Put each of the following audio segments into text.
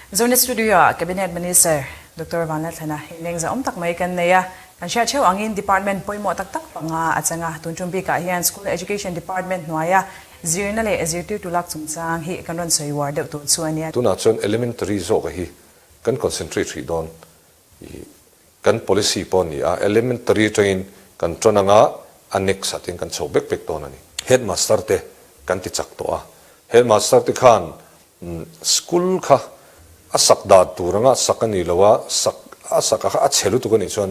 Zonet Studio-ah Cabinet Minister Doctor Vanlalthlana inlengza awm tak mai kan nei a. Kan hriat theuh angin Department pawimawh tak tak panga a chang a. Tun tum bikah hian School Education Department hnuaia zirna leh zirtirtu lak chungchang hi kan rawn sawi uar deuh tur chu a nia. Tunah chuan Elementary zawka hi kan concentrate hrih dawn i kan policy pawh a ni a, Elementary atangin kan tan anga annex ah ten kan chho bek bek dawn a ni. Headmaster te kan ti chak tawh a, Headmaster te khan School kha a sak dan tur anga sak a ni lo a, sak a sak a kha a chhe lutuk a nih chuan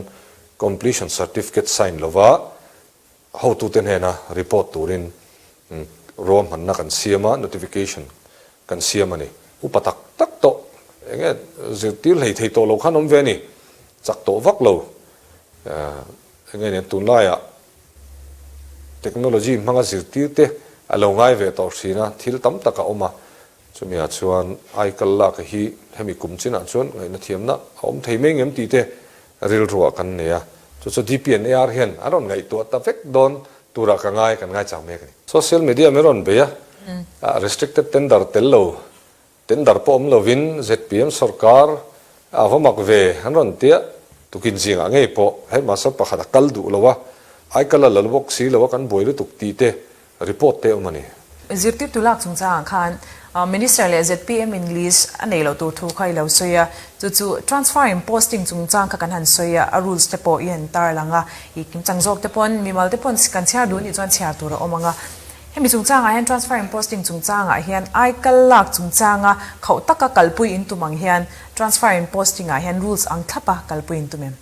completion certificate sign lova hotute hnena report turin ruahmanna kan siam a, notification kan siam a ni. Upa tak tak tawh eng nge zirtir hlei thei tawh lo khan awm ve a ni, chak tawh vak lo eng nge nia tunlaiah Technology hmanga zirtir te a lo ngai ve tawh thin a, thil tam tak a awm a, chumi ah chuan aikal lak hi hemi kum chinah chuan ngaihna thiamna a awm thei mai ngem tih te rilruah kan nei a, chu chu DPNAR hian a rawn ngaihtuah ta vek dawn turah ka ngai kan ngaichang mek a ni. Social media min rawn bei a, restricted tender tel lo Tender pawh awm lovin zpm sorkar a va mak ve an rawn tia, tukin zingah ngei pawh headmaster pakhat a kal duh lo a, aikal a lal bawk si lo a kan buai lutuk tih te report te awm a ni. Zirtirtu lak chungchangah khan Minister leh zpm in list a nei loh tur thu kha i lo sawi a, chu chu transfer in posting chungchang kha kan han sawi a, a rules te pawh i han tarlang a, i kimchang zawk te pawn mimal te pawn kan chhiar duh anih chuan chhiar tur a awm ang a. Hemi chungchangah hian transfer and posting chungchangah hian aikal lak chungchanga khauh taka kalpui in tum ang hian transfer and posting ah hian rules ang thlapa kalpui in tum em?